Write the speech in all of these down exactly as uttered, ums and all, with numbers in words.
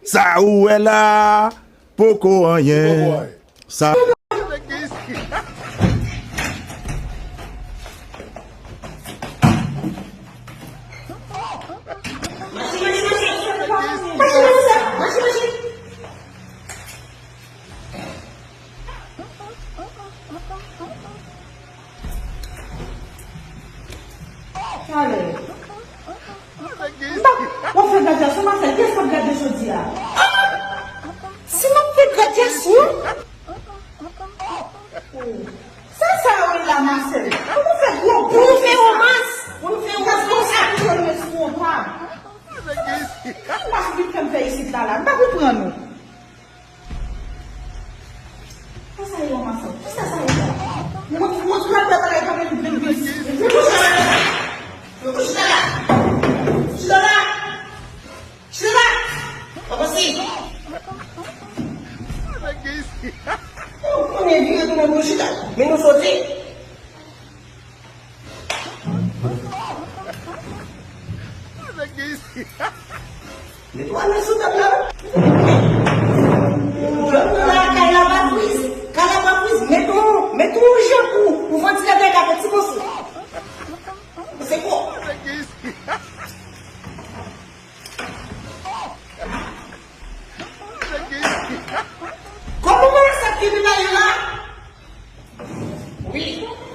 Sa ou wè la, poko anyen. Sa. Talè. M pa, w ap fè gradyasyon, Marcel? Kiyès k ap gade jodi a? Si m ap fè gradyasyon? Sa, sa yo rele la, Marcel? Pou nou fè gwo, pou nou fè romans. Pou nou fè romans konsa, pou nou fè sou yon tab. Ki mas vin fè m fè isit la, la? M pa konprann ou. Sa sa ye, yon mas? Kisa sa ye la? Mwen, mwen, mwen, mwen, mwen, mwen, mwen, mwen, mwen, mwen, mwen, mwen, mwen, mwen, mwen, Chita la! Chita la! Pa pase! Ou konnen vire tounen pou chita. Men nou soti. Netwaye sou tab la. Jwenn nou la, kay la pa friz. Kay la pa friz. Met yon, met yon jan pou, pou vantilatè ka fè ti moso. Se bon. Kòman mwen sa ki vin la yo la? Wi.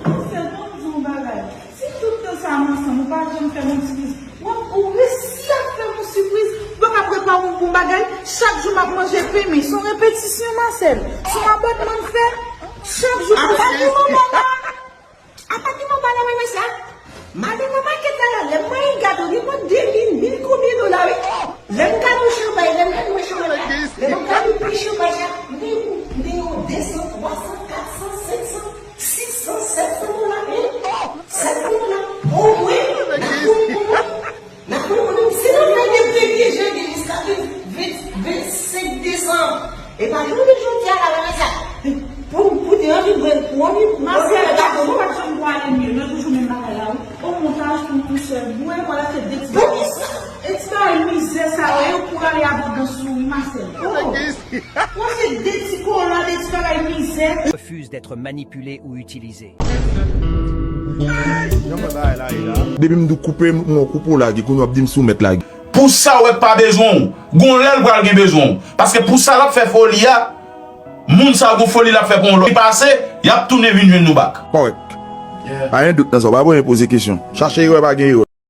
Marcel, ban m di w yon bagay. Si tout tan sa nou ansanm, ou pa janm fè m yon sipriz. W ap, ou resi ap fè m yon sipriz. Ou pa ka prepare yon bon bagay. Chak jou m ap manje pen, men se yon repetisyon, Marcel. Se yon abònman m fè. Chak jou. Apa ki manman la? Apa ki manman la, men mesye? Madanm nan makèt la la, lè m mwen gade, li pran de mil, mil konbyen dola, wi. Lè m gade yon chanpay, lè m gade yon chanpay la, lè m gade yon pri chanpay la, m te, m te yon de san, twa san, kat san, senk san, sis san, sèt san dola, wi. Sèt san dola. Omwen, n ap mouri pou nou. N ap mouri pou nou. Si nou fè de premye jan de jiska vin, vin, vennsenk desanm, e pa jounen jodi a la, men sa. Pou, pou te anvi bwè, pou anvi, pou anvi bwè gato, nou pa t janm pwale mye. Nou toujou menm bagay la, wi. O montaj, pou tou sèl. Mwen, mwen, la fè de ti bagay. E ti bagay mizè sa yo, yo pou rale abondans ou, wi, Marcel. Oh! Mwen, se de ti kola, de ti bagay mizè. Refuse d'être manipulé ou utilisé. Depi m di w koupe, m koupe w lage, kounye w ap di m si w mèt lage. Pou sa w wè pa bezwen w, gon lè l pral gen bezwen w. Paske pou sa l ap fè foli a, moun sa gon foli l ap fè pou yon lòt. Li pase, y ap tounen vin jwenn nou back. Kòrèk. Pa gen dout nan sa, w pa bezwen poze kesyon. Chache erè, pa gen erè.